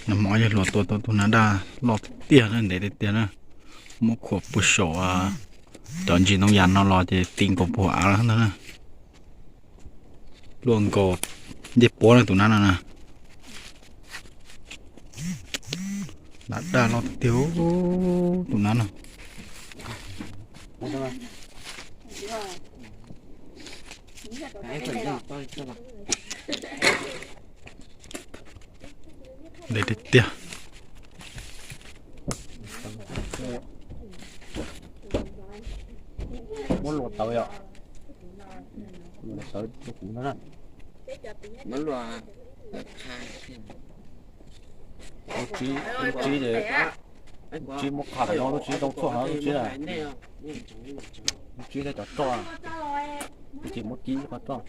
Nag hmo yawg hluas tua tau tus nag daj loj tiag tiag na, ntev tiag tiag na. Muab khuam puag saum cov ntsis ntoo yas no los ces ti nkaus puag av lawm ntag na. Luaj nkaus ncej puab na tus nab no na. Nag daj loj tiag tus nab no. Ntev tiag tiag. Muab luas tawv yom. Luas tawv rau kuv no na. Muab luas tawv qha. Lub tsib, lub tsib muab qha no, lub tsib zoo txuaj no, lub tsib na. Lub tsib thiab cov roj, ces muab kib qhov roj.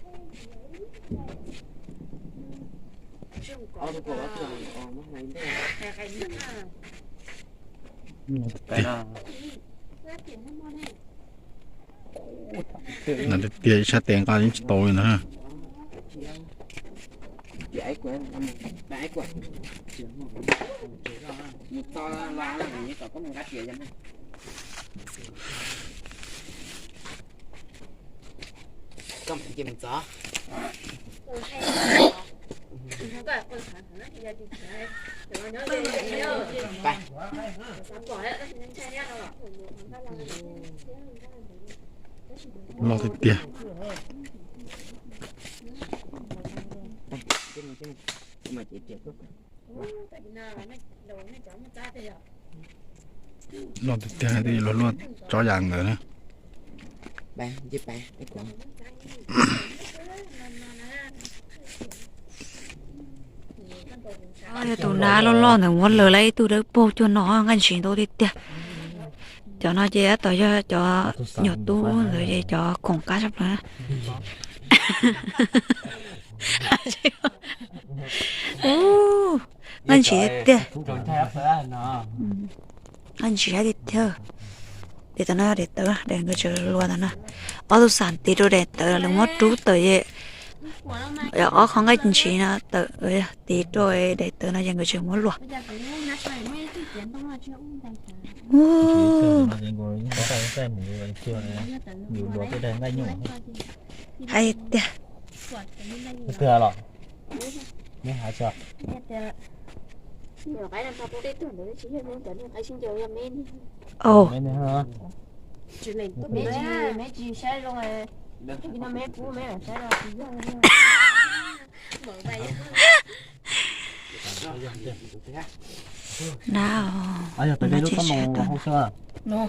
Nag tiag tiag, ib sab tes nqa yeej tsis tau li ntag. Loj tiag tiag. Loj tiag tiag, luag luaj tsob yas ntawd na. Yog tus nab loj loj ntawd muab lawv lawm ib tug dawb paug cuag no, nqaij ntshis ntau tiag tiag. Cov no ces tab tom yog cov nyuam tub ntawd ces cov khoom qab tshaj plaws na. Ub, nqaij ntshis tiag. Nqaij ntshis tiag tiag. Daim tawv no yog daim tawv, daim nkawd tseem luas ntawd na. Ob tug xam tiv rau daim tawv, lawv muab rub tawm ces ob qho nqaij ntshis no tawm, tiv rau daim tawv no ces nkawd tseem muab luas. Hais tiag. Ov, na, no ces sab tod no.